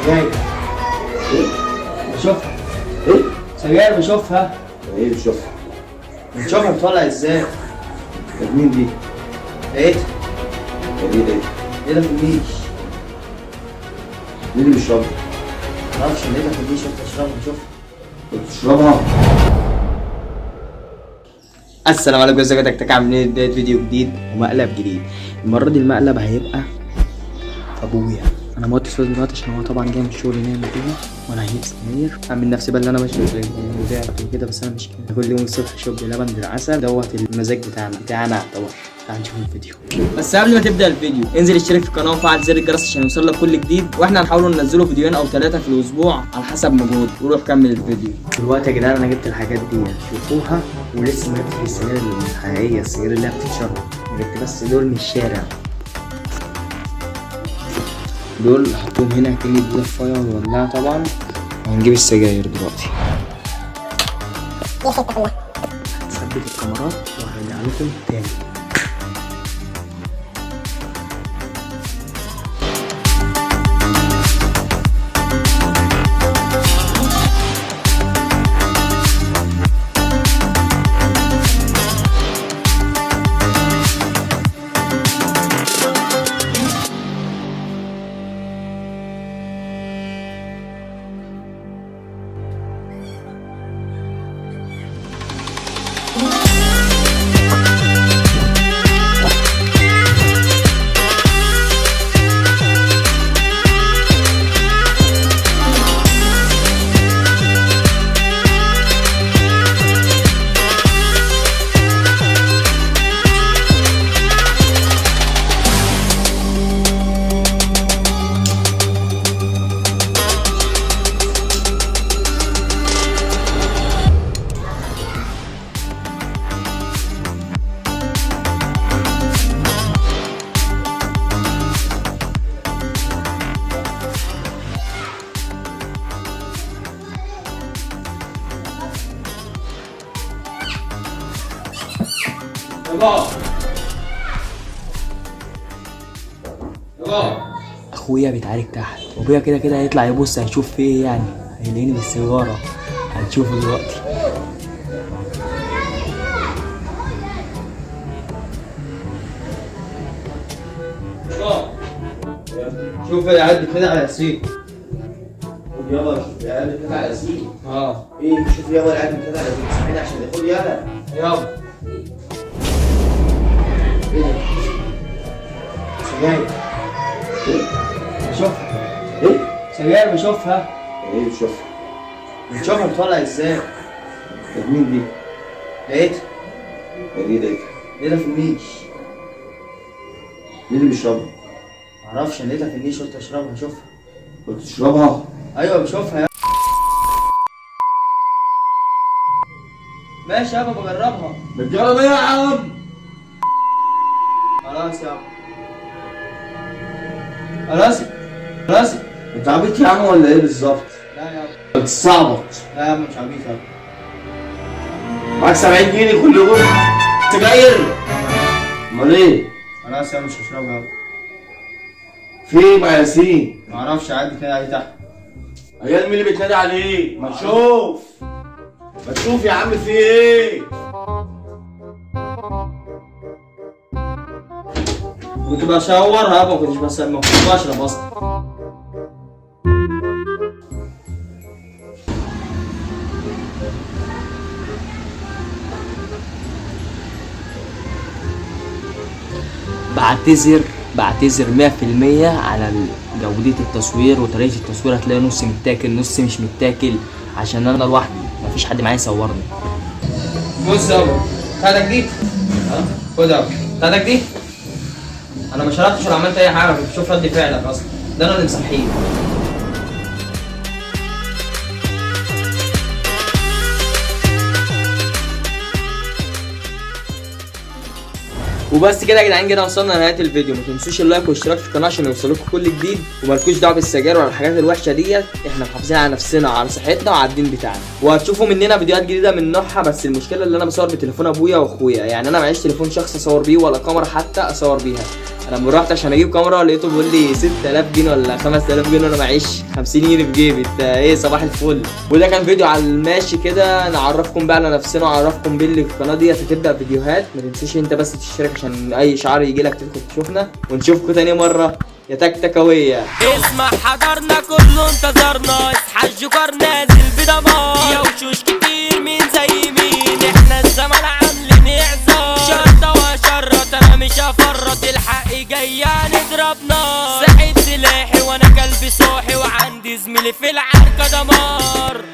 سجاير. ايه؟ بشوفها. ايه؟ سجاير بشوفها. ايه بتشوفها؟ بتشوفها بتولع ازاي؟ طب مين دي؟ لقيتها. طب ايه ده؟ لقيتها في النيش. مين اللي بيشربها؟ معرفش، لقيتها في النيش قلت اشربها بشوفها. بتشربها؟ السلام عليكم، ازيكم يا تك، عاملين ايه؟ بداية فيديو جديد ومقلب جديد. المرة دي المقلب هيبقى في ابويا. انا موطي الصوت دلوقتي عشان هو طبعا جاي من الشغل نايم وكده، وانا هجيب سجاير اعمل نفسي بقى اللي انا بشرب وتعب وكده، بس انا مش كده. كل يوم الصبح شرب لبن بالعسل دوت المزاج بتاعنا طبعا. تعال نشوف الفيديو. بس قبل ما تبدا الفيديو انزل اشترك في القناة وفعل زر الجرس عشان يوصلك كل جديد، واحنا هنحاول ننزله فيديوهين او 3 في الاسبوع على حسب مجهود. وروح كمل الفيديو دلوقتي يا جدعان. انا جبت الحاجات دي شوفوها، ولسه ما جبتش السجاير الحقيقية، السجاير اللي هي بتتشرب. جبت بس دول من الشارع، دول هحطهم هنا كأني دفايه وولعها طبعا. وهنجيب السجاير دلوقتي. هثبت الكاميرات وهرجع لكم تاني. يابا يابا، اخويا بيتعارك تحت، وابويا كده كده هيطلع يبص هيشوف في ايه يعني، هيلاقيني بالسيجاره، هنشوفه دلوقتي. شوف العيال بتنادي على ياسين. خد يابا، شوف العيال بتنادي على ياسين. اه ايه؟ شوف يابا العيال بتنادي على ياسين، سامعني عشان خد يالا. يابا. ايه ده؟ سجاير. ايه؟ بشوفها. ايه؟ سجاير بشوفها. ايه بتشوفها؟ بتشوفها بتولع ازاي؟ طب مين دي؟ لقيتها. طب ايه ده؟ لقيتها في النيش. مين اللي بيشربها؟ معرفش، لقيتها في النيش قلت اشربها اشوفها. بتشربها؟ ايوه بشوفها يا ماشي يابا بجربها. بتجرب ايه يا عم؟ خلاص يابا خلاص خلاص. انت عبيط يا عم ولا ايه بالظبط؟ لا يابا. بتستعبط. لا يا عم مش عبيط يابا. معاك 70 جنيه كل يوم سجاير؟ امال ايه؟ خلاص يا عم مش هشربها يابا. في ايه مع ياسين؟ معرفش، عادي كده عليه تحت. عيال مين اللي بتنادي عليه؟ ما تشوف، ما تشوف يا عم في ايه؟ كنت بشاورها يابا، ما كنتش بس ما كنتش بشرب اصلا. بعتذر 100% على جودة التصوير وطريقة التصوير. هتلاقي نص متاكل نص مش متاكل عشان انا لوحدي مفيش حد معايا يصورني. بص يابا بتاعتك دي، ها خد يابا بتاعتك دي. انا ما شربتش ولا عملت اي حاجة، كنت بشوف رد فعلك اصلا، ده انا اللي مصحيه. وبس كده يا جدعان، كده وصلنا لنهاية الفيديو. ما تنسوش ال like والاشتراك في القناة عشان يوصلكم كل جديد، ومالكوش دعوه بالسجاير ولا الحاجات الوحشة ديت. احنا محافظين على نفسنا وعلى صحتنا وعلى الدين بتاعنا، وهتشوفوا مننا فيديوهات جديدة من نوعها. بس المشكلة اللي انا بصور بتليفون ابويا واخويا، يعني انا معيش تليفون شخص اصور بيه ولا كاميرا حتى اصور بيها. انا لما رحت عشان اجيب كاميرا لقيته بيقول لي 6000 جنيه ولا 5000 جنيه، وانا معيش 50 جنيه في جيبي. انت ايه صباح الفل. وده كان فيديو على الماشي كده، نعرفكم بقى على نفسنا وعرفكم باللي القناة دي هتبدا فيديوهات. ما تنساش انت بس تشترك عشان اي شعار يجي لك تدخل تشوفنا، ونشوفكم تاني مرة يا تكتكويه. اسمع حضرنا كله انتظرنا، اصحى الجوكر نازل بدمار، يا وشوش كتير مين زي مين، احنا الزمن عاملين اعذار، شرطة وشرط انا مش هفرط، الحق جاي نضرب نار، ساحب سلاحي وانا كلبي صاحي، وعندي زميلي في العركة دمار.